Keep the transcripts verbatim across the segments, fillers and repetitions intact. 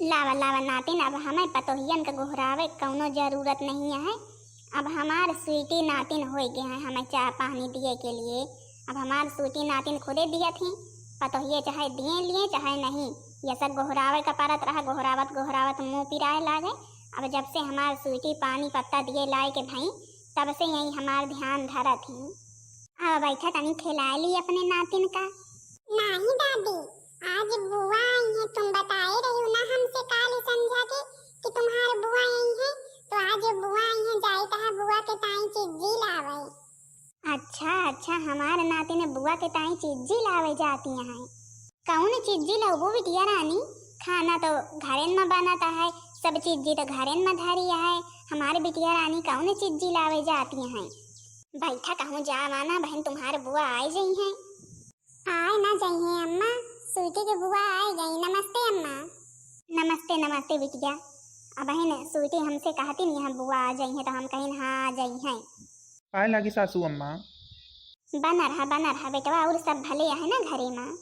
लावा, लावा नातिन, अब हमें पतोहियन के गोहरावे कौनो जरूरत नहीं है। अब हमार स्वीटी नातिन होई गए हैं हमें चाह पानी दिए के लिए। अब हमार स्वीटी नातिन खुदे दियत ही, पतोहिए चाहे दिए लिए चाहे नहीं, ये सब गोहरावे का परत रहा, गोहरावत गोहरावत मुँह पिराए लागे। अब जब से हमार स्वीटी पानी पत्ता दिए लाए के भई, तब से यही हमार ध्यान धरत ही। अब बैठा तनी खिलाए ली अपने नातिन का। नाही दादी, आज बुआ आई है, तुम बताए रही हो ना हमसे काल संझा के कि तुम्हार बुआ आई है, तो आज बुआ आई है, जाए तहा बुआ के ताई चिज्जी लावे। अच्छा, अच्छा, हमार नातिन बुआ के ताई चिज्जी लावे जाती हैं। कौन चिज्जी लउबू बिटिया रानी? खाना तो घरेन में बनत है, सब चिज्जी तो घरेन में धरी है। हमार बिटिया रानी कौन चिज्जी लावे जाती हैं? बैठा कहूँ जावा ना बहन, तुम्हार बुआ आए जई हैं। आए ना जई हैं अम्मा, स्वीटी के बुआ आए गई। नमस्ते अम्मा। नमस्ते, नमस्ते बिटिया। अब बहन स्वीटी हमसे कहती नहीं, हम बुआ आ जई हैं तो हम कहिन हाँ आ जई हैं। आए लागी सासू अम्मा। बनर है, बनर है बेटवा, और सब भले है ना घरे में?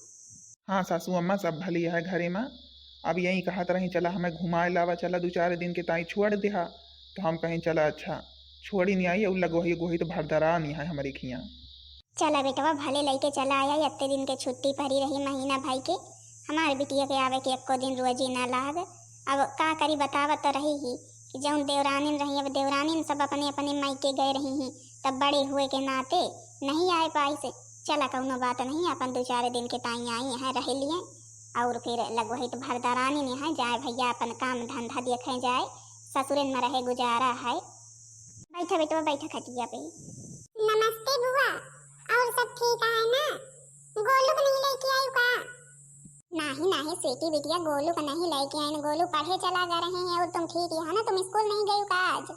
हाँ सासू अम्मा, सब भले है घरे में। अब यही कहत रही, चला हमें घुमाए लावा, चला दो चार दिन के ताई छोड़ देहा। तो हम कहीं चला अच्छा, छोड़ी नहीं आई, और लगो है गोही तो भरदरा नहीं है हमारे खिया। चला बेटवा, भले लइके चला आया, इतने दिन के छुट्टी पड़ी रही महीना भई के, हमारे बिटिया के आवे के एको दिन रोजी ना लाग। अब का करी, बतावत तो रही ही कि जौन देवरानिन रही, अब देवरानिन सब अपने अपने मायके गए रही ही, तब बड़े हुए के नाते नहीं आए पाई से। चला कौनो बात नहीं, अपन दो चार दिन के ताई आई हैं रह लिए, और फिर लगो है तो भरदरानिन है जाए भैया अपन काम धंधा देखे जाए, ससुरन में रहे गुजारा है। बैठा बेटवा, बैठा खटिया पे। नमस्ते बुआ, और सब ठीक है ना? गोलू को नहीं लेके आई का? नाही, नाही स्वीटी बिटिया, गोलू को नहीं लेके आई, गोलू पढ़े चला गए रहे हैं। और तुम ठीक है ना, तुम स्कूल नहीं गई का आज?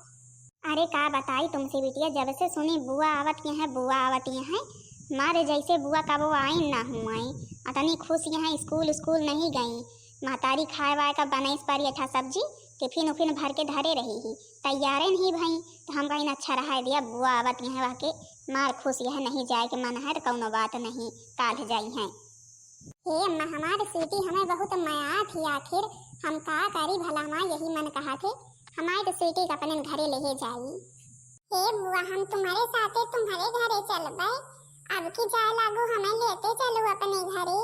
अरे का बताई तुमसे बिटिया, जब से सुनी बुआ आवत के हैं, बुआ आवत के हैं, मारे जैसे बुआ कबो आई ना हुआ, अतनी खुश यहाँ स्कूल स्कूल नहीं गई। महतारी खाए वाए का बनैस परी अच्छा सब्जी, टिफिन उफिन भर के धरे रही ही, तैयारे नहीं भई। तो हम कहिन अच्छा रहा दिया, बुआ आवत यहाँ वह के मार खुश यह नहीं जाए के मन है तो कौनो बात नहीं, काल्ह जाई हैं। हे अम्मा, हमार स्वीटी हमें बहुत मया थी, आखिर हम का करी भला, हमार यही मन कहा थे, हमारे तो स्वीटी के अपने घरे ले जाई। हे बुआ, हम तुम्हारे साथे तुम्हारे घरे चलबे, अब की जाए लागू हमें लेते चलू अपने घरे।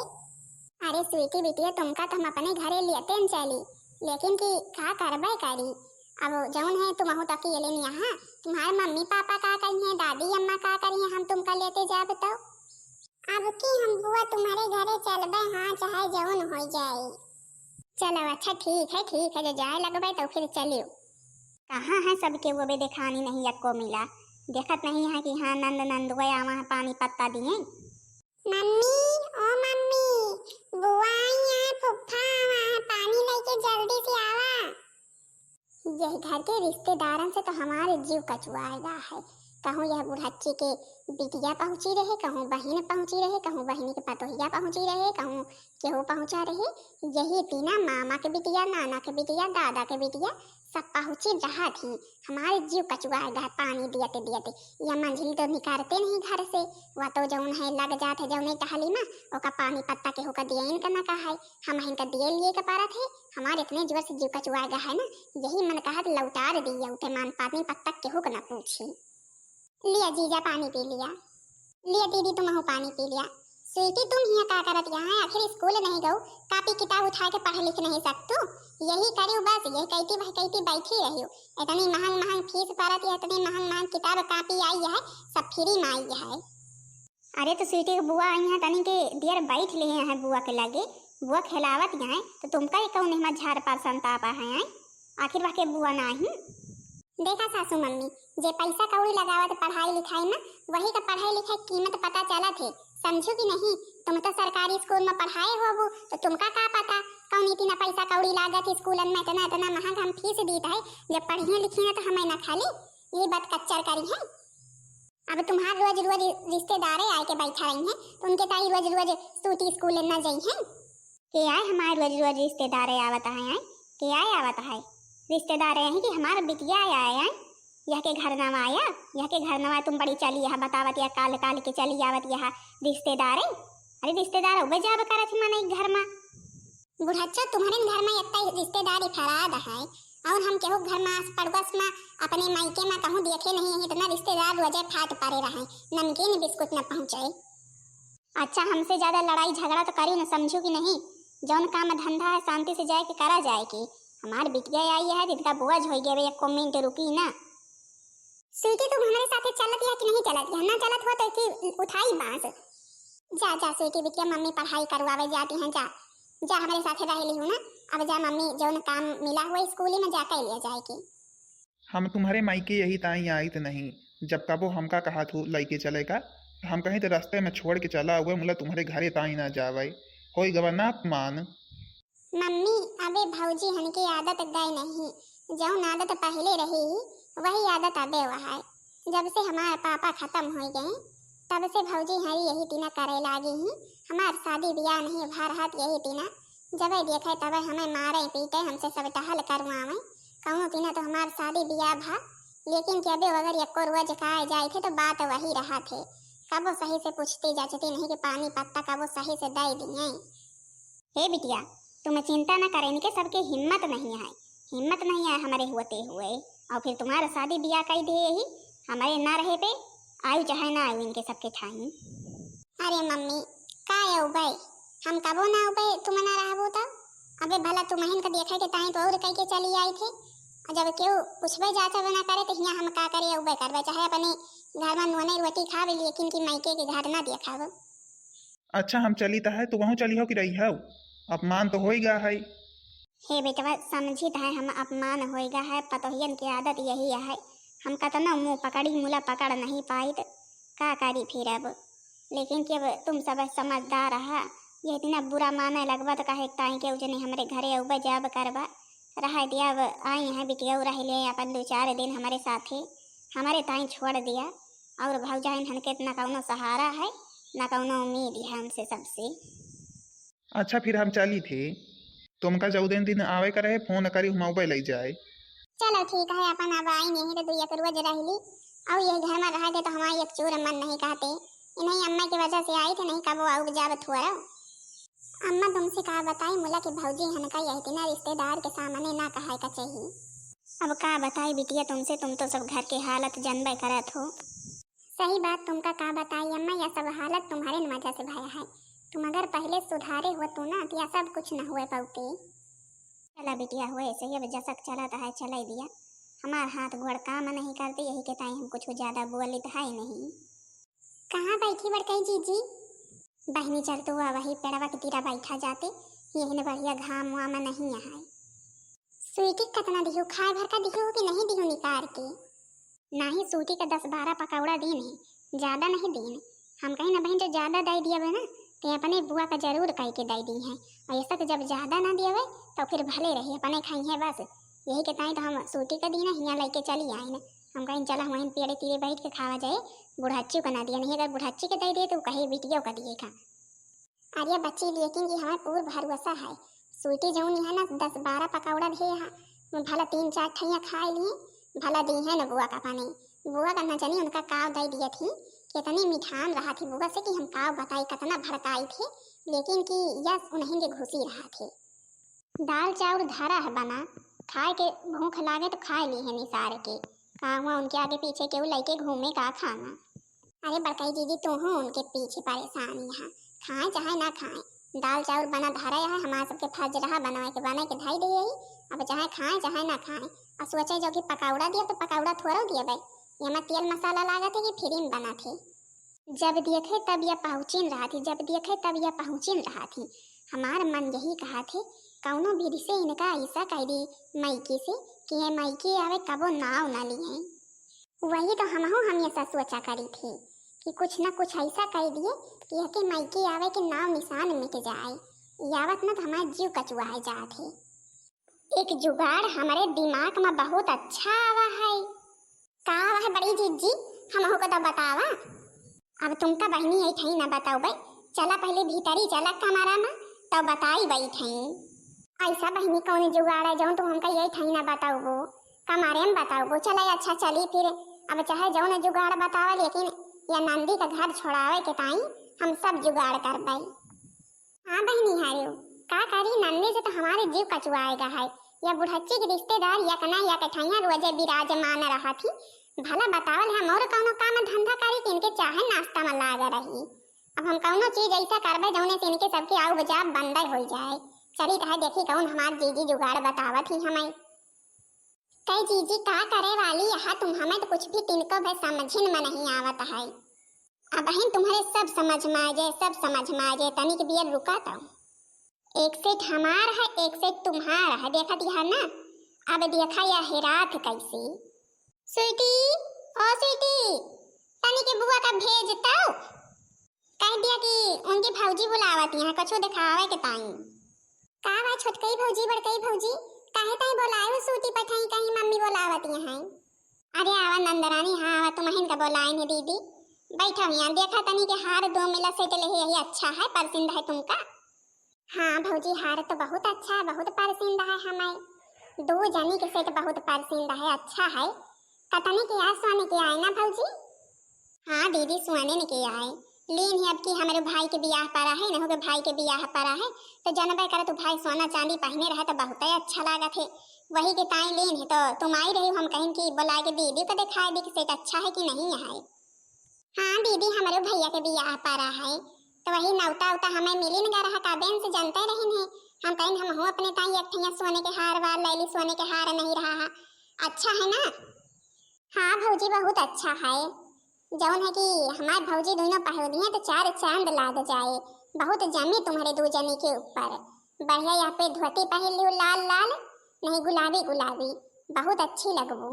अरे स्वीटी बिटिया, तुमका तो हम अपने घरे लेते न चली, लेकिन कि का करबे करी, अब जौन है तुम बहुत अकेले नहीं यहाँ, तुम्हारे मम्मी पापा का करिए, दादी अम्मा का करिए, हम तुमका लेते जाब तो। अब की हम बुआ तुम्हारे घरे चलबे, हाँ, चाहे जौन हो जाए। चलो अच्छा ठीक है, ठीक है, जो जाए लगबे तो फिर चलियो। कहाँ है सबके वो बे देखानी नहीं यक्को मिला, देखत नहीं है कि हाँ नंद नंदुआ आवा है पानी पत्ता दिए। मम्मी, ओ मम्मी, बुआ आई है, फुफ्फा आवा है, पानी लेके जल्दी से आवा। यह घर के रिश्तेदारन से तो हमारे जीव कचुआएगा है। कहूँ यह बुढ़च्ची के बिटिया पहुँची रहे, कहूँ बहिन पहुँची रहे, कहूँ बहिन के पतोहिया पहुँची रहे, कहूँ केहू पहुँचा रहे। यही तीना मामा के बिटिया, नाना के बिटिया, दादा के बिटिया, सब पहुँची रहा थी। हमारे जीव कचुआएगा है पानी दियते दियते। यह मंझली तो निकारते नहीं घर से, वह तो जौन है लग जात है जौने टहली में, ओका पानी पत्ता केहू का दिए इनका ना कहा है, हम इनका दिए लिए के परत है। हमारे इतने जोर से जीव कचुआएगा है ना, यही मन कहत लौटार दिया उठे मान पानी पत्ता केहू का ना पूछी। लिया जीजा पानी पी लिया। लिया दीदी तुमहू पानी पी लिया। स्वीटी तुम हियाँ का करत यहाँ है? आखिर स्कूल नहीं गऊ, कापी किताब उठा के पढ़ लिख नहीं सकतू? यही करियो बस, यही कहती बहकैती बैठी रहियो। इतनी महंग महंग फीस परत है, इतनी महंग महंग किताब कापी आई है, सब फ्री में आई है। अरे तो स्वीटी के बुआ आई हैं तनी के दियर बैठ लिए हैं बुआ के लगे, बुआ खिलावत हैं तो तुमका ये कौन एहमा झार पार संतापा है, हैं? आखिर वह के बुआ नाही। देखा सासू मम्मी, जे पैसा कौड़ी लगावत पढ़ाई लिखाई में, वही का पढ़ाई लिखाई कीमत पता चलत है, समझू कि नहीं? तुम तो सरकारी स्कूल में पढ़ाए होबू, तो तुमका का पता कौन इतना पैसा कौड़ी लागत है स्कूलन में, इतना इतना महंग हम फीस दीत है, जब पढ़िए लिखिए ना तो हमें ना खाली यही बात कच्चर करी है। अब तुम्हार रोज रोज रिश्तेदारे आए के बैठा रही हैं, तो उनके ताई रोज रोज सूटी स्कूल न जाई हैं। के आए हमारे रोज रोज रिश्तेदारे आवत है, हैं? के आए आवत है? रिश्तेदार यही कि हमारा बिटिया आया है, हैं? यह के घर नवा आया, यह के घर नवा तुम बड़ी चली यह बतावत या काल काल के चली आवत यह रिश्तेदारे। अरे रिश्तेदार उबे जाब करत ही मनई घर में। बुढ़च्चा, तुम्हरे घर मा इतना रिश्तेदारी फराद है, और हम केहू घर मा आस पड़ोस मा अपने मायके मा कहूँ देखे नहीं, इतना रिश्तेदार रोजे फाट पड़े रहे, नमकीन बिस्कुट न पहुँचे। अच्छा, हमसे ज्यादा लड़ाई झगड़ा तो करी न, समझू कि नहीं? जौन काम धंधा है, शांति से जाए के करा जाए के। हमार बिटिया आई है, इनका बोझ हो गया, एक मिनट रुकी ना। स्वीटी, तुम हमरे साथे चलत या कि नहीं चलत या? ना चलत हो तो कि उठाई बांस। जा, जा स्वीटी बिटिया, मम्मी पढ़ाई करवावे जाती हैं, जा, जा हमरे साथे रह लिहू ना। अब जा मम्मी, जौन काम मिला हुआ स्कूल में जा कर लिया जाए के। हम तुम्हरे मायके यही ताई आइत नहीं, जब कबो हमका कहा थू लइके चले का, तो हम कहीं तो रास्ते में छोड़ के चला हुए, मुला तुम्हरे घरे ताई ना जावे, होई गवा ना अपमान। मम्मी, अबे भौजी हन के आदत गए नहीं, जौन आदत पहले रही, वही आदत अबे वह है। जब से हमार पापा खत्म हो गए, तब से भौजी हरी यही टीना करे लागी ही। हमार शादी ब्याह नहीं भा रहत यही टीना, जबे देखे तबे हमें मारे पीटे, हमसे सब टहल करवावे। कौनो टीना तो हमार शादी ब्याह भा, लेकिन कि अबे अगर एको रोज खाए जाए थे तो बात वही रहा थे। कबो सही से पूछती जाचती नहीं कि पानी पत्ता कबो सही से दे दिए। हे बिटिया, तुम चिंता न करे, इनके सबके हिम्मत नहीं है, हिम्मत नहीं है हमारे होते हुए। और फिर तुम्हारा शादी ब्याह कर दे यही हमारे ना रहे पे, आयु चाहे ना आयु इनके सबके ठाई। अरे मम्मी, का अउबे? हम कबो ना अउबे, तुम ना रहबो तब। अबे भला तुमहिन का देखे के ताई तो और कह के चली आई थे। और जब केहू पूछबे जाचबे ना करे तो हियाँ हम का करे अउबे करबे, चाहे अपने घर में नूने रोटी खावे, लेकिन कि मायके के घाट ना देखाबो। अच्छा, हम चली त है, तू वहूँ चली हो कि रही हो? अपमान तो होई गा है। हे बेटवा, समझित है हम अपमान होई गा है, पतोहियन की आदत यही है। हम कतनो मुँह पकड़ी, मुला पकड़ नहीं पाइत, का करी फिर अब? लेकिन कि अब तुम सब समझदार है, ये इतना बुरा माने लगबा तो कहे ताई के उजने हमरे घरे अउबे जाब करबा। रह दिया, अब आई हैं बिटिया, रह ले अपन दो चार दिन हमरे साथे, हमरे ताई छोड़ दिया। और भौजाइन हन के न कौनो सहारा है, न कौनो उम्मीद है उनसे सबसे। अच्छा, फिर हम चली थे, तुमका जौदेन दिन आवे का रहे, फोन करी, हम अउबे ले जाए। चलो ठीक है, अपन अब आई नहीं तो दुई एक रोज रह ली, और ये घर में रह दे तो हमारी एक चूर मन नहीं कहते। इन्हीं अम्मा की वजह से आई थे, नहीं कबो आउब जाब थोड़ा। अम्मा तुमसे का बताई मुला कि भौजी हन का यही तीना रिश्तेदार के सामने ना कहे का चाहिए। अब का बताई बिटिया तुमसे, तुम तो सब घर के हालत जानबे करत हो। सही बात, तुमका का बताई अम्मा, यह सब हालत तुम्हारे न वजह से भया है। तुम अगर पहले सुधारे हो तो ना, तो यह सब कुछ न हुए पौते। चला बिटिया, हुए से अब जसक चलत है, चले दिया। हमार हाथ गोड़ काम नहीं करते, यही के ताई हम कुछ ज्यादा बोलित है नहीं। कहाँ बैठी बड़कई जीजी? बहिनी चल तू आ वही पेड़वा के तीरा बैठा जाते, यही न बढ़िया घाम वाम नहीं है। स्वीटी कतना दिहू, खाए भर का दिहू कि नहीं दिहू निकार के? नाही, स्वीटी का दस बारह पकौड़ा दीन है, ज्यादा नहीं दीन। हम कहीं ना बहन जो ज्यादा दे दिया ना, ते अपने बुआ का जरूर कह के दे दी है। और ऐसा कि जब ज्यादा ना दिया तो फिर भले रही, अपने खाई है बस। यही के ताई तो हम स्वीटी का दीन है, हियाँ लेके चली आए ना। हम कहीं चला वहीं पेड़े तीरे बैठ के खावा जाए, बुढ़ाच्ची का ना दिया नहीं, अगर बुढ़ाच्ची के दे दिए तो कहे बिटियों का दिए का। अरे बच्ची, लेकिन ये हमें पूर्ण भरोसा है, स्वीटी जौन है ना, दस बारह पकौड़ा दे है, वो भला तीन चार ठैया खाए लिए, भला दी है ना बुआ का पानी। बुआ का न जानी उनका काव दे दिया थी, कितनी मिठान रहा थी बुआ से कि हम काव बताई, कितना भड़काई थी, लेकिन कि यस उन्हें के घुसी रहा थी। दाल चाउर धरा है बना, खाए के भूख लागे तो खाए ली है निसार के। का हुआ उनके आगे पीछे केहू लइके घूमे का खाना? अरे बड़कई दीदी, तू हो उनके पीछे परेशान यहाँ, खाए चाहे ना खाए, दाल चाउर बना धरा है, हमारे सबके फर्ज रहा बनवाए के, बने के धई दे यही। अब चाहे खाए चाहे ना खाए, और सोचे जो कि पकौड़ा दिया तो पकौड़ा थोड़ा दिया भाई, ये में तेल मसाला लागत है कि फ्री में बना थे। जब देखे तब यह पहुँचिन रहा थी, जब देखे तब यह पहुँचिन रहा थी। हमार मन यही कहा थे, कौनो विधि से इनका ऐसा कह दी मायके से कि ये मायके आवे, कबो नाव ना लिए। वही तो हमहू हमेशा सोचा करी थी कि कुछ न कुछ ऐसा कह दिए कि यहके मायके आवे के नाव निशान मिट जाए। यावत न तो हमार जीव कचुआए जात है। एक जुगाड़ हमारे दिमाग में बहुत अच्छा आवा है। का आवा है बड़ी जीजी, हमहू को तो बतावा। अब तुमका बहिनी यही ठही ना बताउबे, चला पहले भीतरी चला कमरा में, तब बताई बई ठही। ऐसा बहिनी कौन जुगाड़ है जौन तुम हमका यही ठही ना बताउबो, कमरे में बताउबो। चला अच्छा चली फिर, अब चाहे जौन जुगाड़ बतावा, लेकिन या नंदी का घर छोड़ावे के ताई हम सब जुगाड़ करबे। हाँ बहिनी हारियो, का करी नंदी से तो हमारे जीव कचुआएगा है। या बुढ़च्ची के रिश्तेदार या कना या कठैया रोजे विराजमान रहत ही। भला बतावल, हम और कौनो काम धंधा करी कि इनके चाहे नाश्ता में लाग रही। अब हम कौनो चीज ऐसा करबे जौने से इनके सबके आव जाव बंद हो जाए। चली तो है देखी कौन हमार जीजी जुगाड़ बतावत ही हमें। कई जीजी का करे वाली यहाँ तुम, हमें तो कुछ भी तिनको भे समझिन में नहीं आवत है। अब बहिन तुम्हारे सब समझ में आ जाए, सब समझ में आ जाए, तनिक बियर रुका तो। एक सेट हमार है, एक सेट तुम्हार है, देखत यहाँ ना। अब देखा या हेरात कैसे। स्वीटी, ओ स्वीटी, तनिक बुआ का भेज तो। कह दिया कि उनकी भौजी बुलावत यहाँ, कछु दिखावे के ताई। का बा छोटकई भौजी, बड़कई भौजी, काहे ताई बोलाए हो सूती पठाई, कहीं मम्मी बोलावत यहाँ? अरे आवा नंदरानी, हाँ आवा, तुमहिन का बोलाइन है दीदी। बैठा यहाँ, देखा तनी के हार दो मिला सेट ले, यही अच्छा है, परसिंद है तुमका। हाँ भौजी, हार तो बहुत अच्छा है, बहुत परसिंद है हमें। दो जनी के सेट बहुत परसिंद है, अच्छा है। कतनी के यार सोने के आए ना भौजी? हाँ दीदी, सोने न के आए। लीन है अब की हमरे भाई के बियाह परा है, इनहू के भाई के बियाह परा है, तो जनबे करे तू भाई सोना चांदी पहने रहे तो बहुते अच्छा लागत है। वही के ताई लीन है तो तुम आई रही, हम कहीं कि बोला के दीदी को दिखाए दी कि सेट अच्छा है कि नहीं है। हाँ दीदी, हमरे भैया के बियाह परा है, तो वही नौता उता हमें मिलिन गा रहा, काबेन से जनते रहिन है। हम कहीं हम हो अपने ताई एक ठैया सोने के हार वार ले ली, सोने के हार नहीं रहा है, अच्छा है ना? हाँ भौजी, बहुत अच्छा है। जौन है कि हमार भौजी दोनों पहन दिए तो चार चांद लाग जाए। बहुत जमी तुम्हारे दो जने के ऊपर। बढ़िया यहाँ पे धोती पहन लियो लाल लाल, नहीं गुलाबी गुलाबी, बहुत अच्छी लगबू।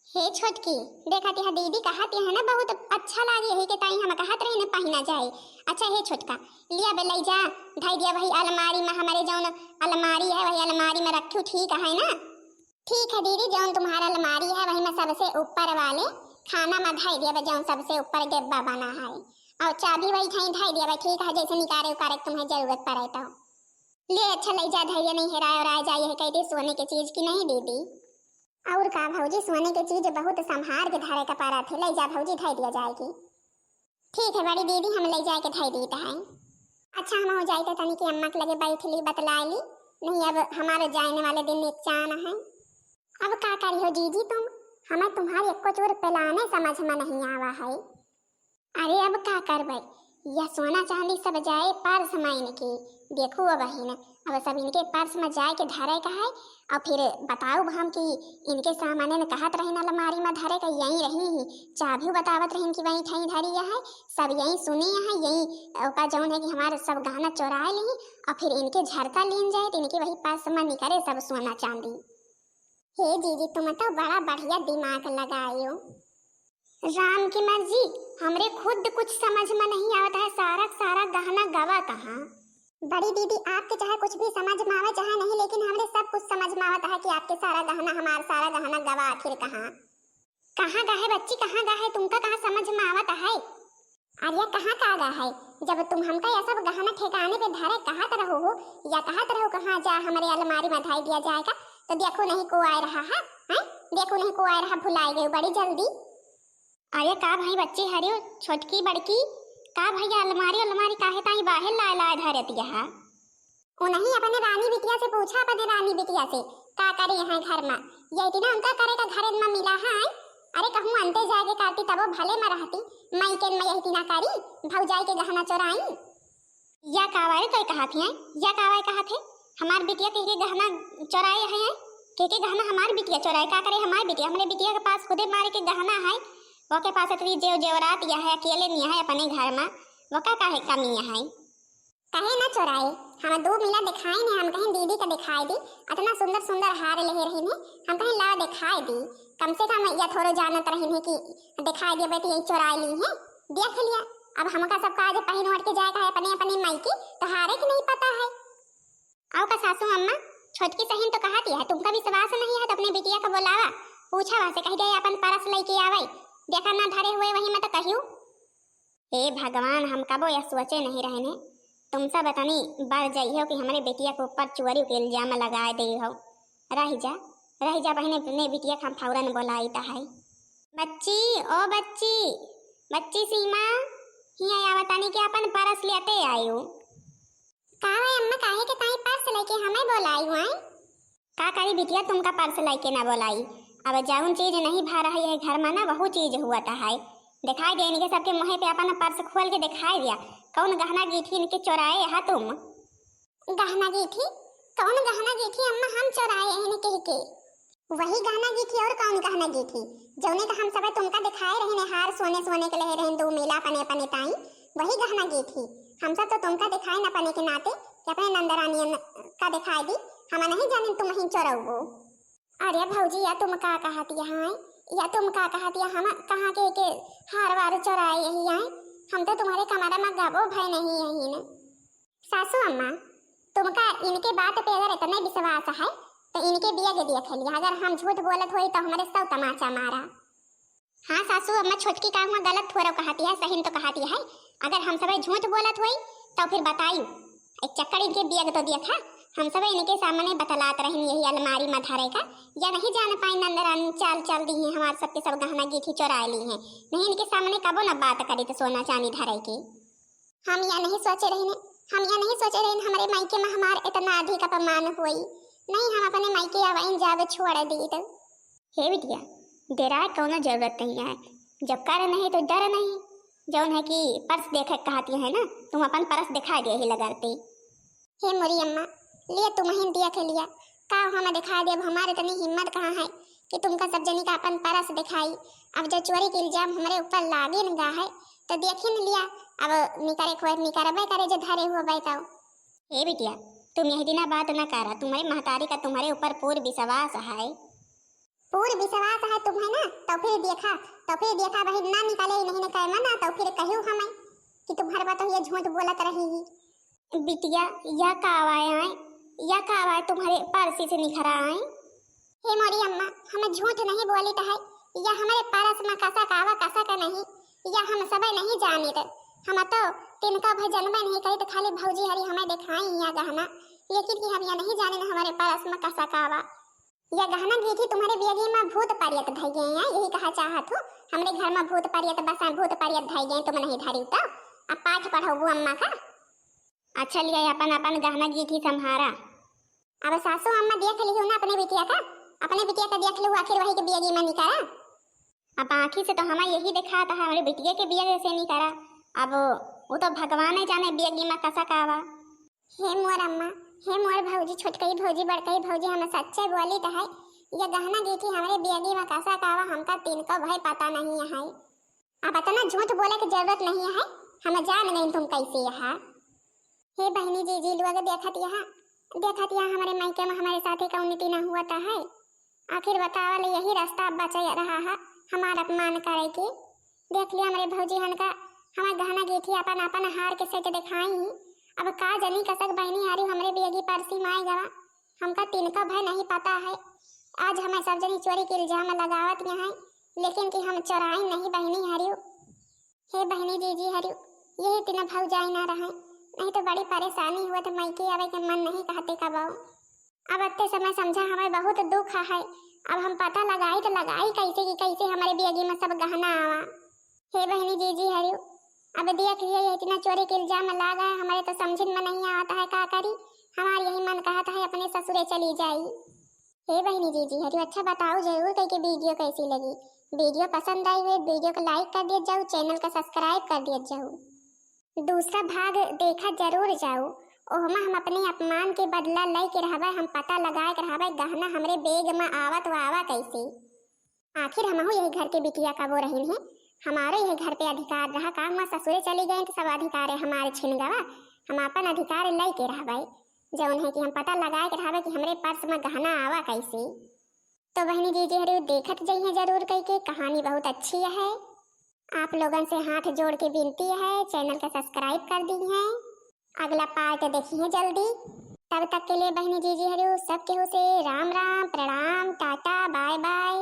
हे छोटकी, देखा तिहा दीदी कहत है ना बहुत अच्छा लागे, यही के ताई हम कहत रही न पहना जाए। अच्छा हे छोटका, लिया बे लई जा, धई दिया वही अलमारी में, हमारे जौन अलमारी है वही अलमारी में रखू, ठीक है ना? ठीक है दीदी, जौन तुम्हारा अलमारी है वही में सबसे ऊपर वाले खाना में धई दिया बे, जौन सबसे ऊपर डिब्बा बना है, और चाबी वही ठाई धई दिया बे, ठीक है, जैसे निकारे उकारे के तुम्हें जरूरत पड़े तो। ले अच्छा लई जा, धैर्य नहीं हेराए और आ जाए, यह कहते सोने के चीज की नहीं दीदी। और का भौजी, सोने के चीज बहुत संभार के धरे का पड़ा थे, लई जा भौजी, धई दिया जाए की। ठीक है बड़ी दीदी, हम लई जाए के धई दीत है। अच्छा हम हो जाए तो तनी की अम्मा के लगे बैठ ली, बतला ली, नहीं अब हमारे जाने वाले दिन एक चान है। अब का करी हो जीजी तुम, हमें तुम्हारी एको चूर प्लाने समझ में नहीं आवा है। अरे अब का करबे, यह सोना चांदी सब जाए पर्स में इनके। देखो अब बहिन, अब सब इनके पर्स में जाए के धरे का है। और फिर बताओ हम कि इनके सामान में कहत रहिन अलमारी में धरे का, यहीं रही ही। चाबी बतावत रहिन कि वहीं ठाई धरी है, सब यहीं सुनी है, यहीं ओका जौन है कि हमारे सब गहना चोराए ली और फिर इनके झरता लीन जाए तो इनके वही पर्स में निकरे सब सोना चांदी। हे जीजी, तुम तो बड़ा बढ़िया दिमाग लगायो। राम की मर्जी, हमरे खुद कुछ समझ में नहीं आवत है, सारा सारा गहना गवा कहाँ? बड़ी दीदी, आपके चाहे कुछ भी समझ में आवे चाहे नहीं, लेकिन हमरे सब कुछ समझ में आवत है कि आपके सारा गहना, हमार सारा गहना गवा आखिर कहाँ? कहाँ गा है बच्ची, कहाँ गा है? तुमका कहाँ समझ में आवत है? अरे कहाँ का गा है? जब तुम हमका यह सब गहना ठिकाने पे धरे कहत रहो हो, या कहत रहो कहाँ जा हमरे अलमारी में धई दिया जाएगा, तो देखो नहीं को आए रहा है, हैं? देखो नहीं को आए रहा, भुलाए गए बड़ी जल्दी। अरे का भाई बच्ची हरियो, छोटकी बड़की, का भैया अलमारी अलमारी काहे ताई बाहर लाए लाए धरत यहाँ? उन्हीं अपने रानी बिटिया से पूछा, अपने रानी बिटिया से, का करे यहाँ घर में? ये इतना उनका करे का घर में मिला है? अरे कहूँ अंते जाके करती तबो भले में रहती, माई के में यही इतना करी, भौजाई के गहना चोराई। या कावाए तो कहा थे, या कावाए कहा थे, हमार बिटिया के, के गहना चोराए है, के, के गहना हमार बिटिया चोराए, का करे हमार बिटिया, हमरे बिटिया के पास खुदे मारे के गहना है, वो के पास इतनी जेव जेवरात या है, अकेले नहीं है अपने घर में, वो का काहे कमी है? कहे ना चोराए, हम दो मिला दिखाई नहीं, हम कहें दीदी का दिखाई दी, इतना सुंदर सुंदर हार ले रही ने, हम कहें ला दिखाई दी, कम से कम या थोड़ो जानत रही ने कि दिखाई दे बेटी यही चोराए ली है, देख लिया। अब हमका सबका आज पहन ओढ़ के जाए का है अपने अपने माई की, तो हारे के नहीं पता है। आओ का सासू अम्मा, छोटकी सहिन तो कहती है, तुमका विश्वास नहीं है तो अपने बिटिया का बोलावा, पूछा वहाँ से, कह दे अपन परस लेके आवे, देखा ना धरे हुए वही मत कहियो। हे भगवान, हम कबो यह सोचे नहीं रहने, तुम सब इतनी बढ़ जाई हो कि हमरे बिटिया के ऊपर चोरी के इल्जाम लगाए दे हो। रह जा, रह जा बहने, अपने बिटिया के हम फौरन बोलाई है। बच्ची, ओ बच्ची, बच्ची सीमा, हिया आवा तनी के अपन परस लेते आयो। का है अम्मा, काहे के ताई पर्स कि हमें बोलाई हुआ है? का करी बिटिया, तुमका पर्स लइके ना बोलाई। अब जौन चीज नहीं भा रही है घर मा ना, वहू चीज हुआ है। दिखाई देनी के सबके मुँहे पे अपन पर्स खोल के दिखाई दिया। कौन गहना गीठी इनके चोराए हा तुम? गहना गीठी? कौन गहना गीठी अम्मा हम चोराए हैं कह के? वही गहना गीठी और कौन गहना गीठी? जौने का हम सब तुमका दिखाए रहे ने हार सोने सोने के लहे रहे दो मेला अपने अपने ताई, वही गहना गीठी। हम सब तो तुमका दिखाए न अपने के नाते कि अपने नंदरानियन का दिखाए दी, हम नहीं जाने तुम ही चोरौबो। अरे भौजी, या तुम का कहत यहाँ है? या तुम का कहत या हम कहाँ के, के हार वार चोराए यही आए? हम तो तुम्हारे कमरा में गबो भय नहीं यही ने। सासू अम्मा, तुमका इनके बात पे अगर इतने विश्वास है तो इनके बियग देख लिया। अगर हम झूठ बोलत होई तो हमरे सौ तमाचा मारा। हाँ सासू अम्मा, छोटकी का हुआ गलत थोड़ा कहती है, सही तो कहती है। अगर हम सब झूठ बोलत होई तो फिर बताई, एक चक्कर इनके बियग तो देखा। हम सब इनके सामने बतलात रहन यही अलमारी में धरे का, या नहीं जान पाई नंदरानी चाल चल दी है, हमार सबके सब गहना गीठी चुरा ली है। नहीं इनके सामने कबो न बात करी तो सोना चांदी धरे के। हम या नहीं सोचे रहे ने, हम या नहीं सोचे रहे ने, हमरे मायके में हमार इतना अधिक अपमान होई। नहीं, हम अपने मायके आवाइन जावे छोड़ दी तो। हे बिटिया, डेराए कौनो जरूरत नहीं है। जब कर नहीं तो डर नहीं। जौन है कि पर्स देखे कहती है ना, तुम अपन पर्स दिखा दे ही लगाते। हे मोरी अम्मा, लिए तुम ही देख लिया, का हम दिखा देब? हमारे इतनी हिम्मत कहाँ है कि तुमका सब जनी का अपन परस दिखाई? अब जो चोरी के इल्जाम हमरे ऊपर लागिन गा है, तो देखिन लिया, अब निकरे खोए निकरबे करे जो धरे हुए बैताओ। हे बिटिया, तुम यही दिना बात न करा, तुम्हारी महतारी का तुम्हारे ऊपर पूर्ण विश्वास है। पूर्ण विश्वास है तुम्हें ना, तो फिर देखा, तो फिर देखा बहिन ना निकले नहीं न कैमा ना, तो फिर कहियो हमें कि तुम्हारे बात ये झूठ बोलत रही ही। बिटिया, या का आवा है? या का आवा है तुम्हारे परसी से निखरा है? हे मोरी अम्मा, हम झूठ नहीं बोलित है, या हमरे परस में कसक आवा, कसक नहीं, या हम सबे नहीं जानित। हम तो तिनका भई जनबे नहीं करी, तो खाली भौजी हरी हमें दिखाई या गहना, लेकिन कि हम या नहीं जाने न हमरे परस में कसक आवा। या गहना गीठी तुम्हारे बियगी में भूत परियत धई गए हैं, यही कहा चाहत हूँ, हमरे घर में भूत परियत बसा, भूत परियत धई गए, तुम नहीं धरी तो। अब पाठ पढ़ाऊ अम्मा का। अच्छा लिया, अपन अपन गहना गीठी संभारा। अब सासू अम्मा देख लिहू ना अपने बिटिया का, अपने बिटिया का देख लिहू, आखिर वही के बियगी में निकारा। अब आँखी से तो हमें यही दिखात है, हमरे बिटिया के बियगी से निकारा। अब वो तो भगवान ही जाने बियगी में कसक आवा। हे मोर अम्मा, हे मोर भौजी, छोटकई भौजी, बड़कई भौजी, हम सच्चे बोलित है, ये गहना गीठी हमरे बियगी में कसक आवा, हमका तिनको भई पता नहीं है। अब इतना झूठ बोले के जरूरत नहीं है, हम जान गई तुम कैसे यहाँ। हे बहिनी जीजी लोग, देखत यहाँ, देखत यहाँ हमरे मायके में हमरे साथे कौन नीति ना हुआ है। आखिर बतावल यही रास्ता अब बचा रहा है हमार अपमान करे के। देख लिया हमरे भौजी हन का, हमार गहना गीठी अपन अपन हार के सेट दिखाई ही। अब का जनी कसक बहिनी हारी हमरे बियगी परसी माई गवा, हमका तिनका भय नहीं पता है। आज हमें सब जनी चोरी के इल्जाम लगावत यहाँ, लेकिन कि हम चोराई नहीं बहिनी हरियो। हे बहिनी जीजी हरियो, यही तीन भौजाई ना रहे, नहीं तो बड़ी परेशानी हुआ तो मायके आवे के मन नहीं कहते कबो। अब अत्ते समय समझा हमें बहुत दुख है। अब हम पता लगाई तो लगाई कैसे कि कैसे हमारे बियगी में सब गहना आवा। हे बहिनी जीजी हरियो, अब देख लिए ये इतना चोरी के इल्जाम लागा है, हमारे तो समझिन में नहीं आवत है का करी। हमार यही मन कहत है अपने ससुरे चली जाई। हे बहिनी जीजी हरियो, अच्छा बताओ जरूर कई के वीडियो कैसी लगी। वीडियो पसंद आई हुई वीडियो को लाइक कर दिया जाओ, चैनल का सब्सक्राइब कर दिया जाओ। दूसरा भाग देखा जरूर जाओ, ओहमा हम अपने अपमान के बदला लई के रहबे, हम पता लगाए के रहबे गहना हमरे बेग में आवत व आवा कैसे। आखिर हमहू यही घर के बिटिया कबो रहिन है, हमारो यही घर पे अधिकार रहा, का हुआ ससुरे चली गए तो सब अधिकार है हमारे छिन गवा। हम अपन अधिकार लई के रहबे, जौन है कि हम पता लगाए के रहबे कि हमरे पर्स में गहना आवा कैसे। तो बहिनी जीजी हरियो देखत जइहे जरूर कई के, कहानी बहुत अच्छी है। आप लोगन से हाथ जोड़ के विनती है, चैनल का सब्सक्राइब कर दी है। अगला पार्ट देखिए जल्दी। तब तक के लिए बहिनी जीजी हरियो सब केहू से राम राम, प्रणाम, टाटा, बाय बाय।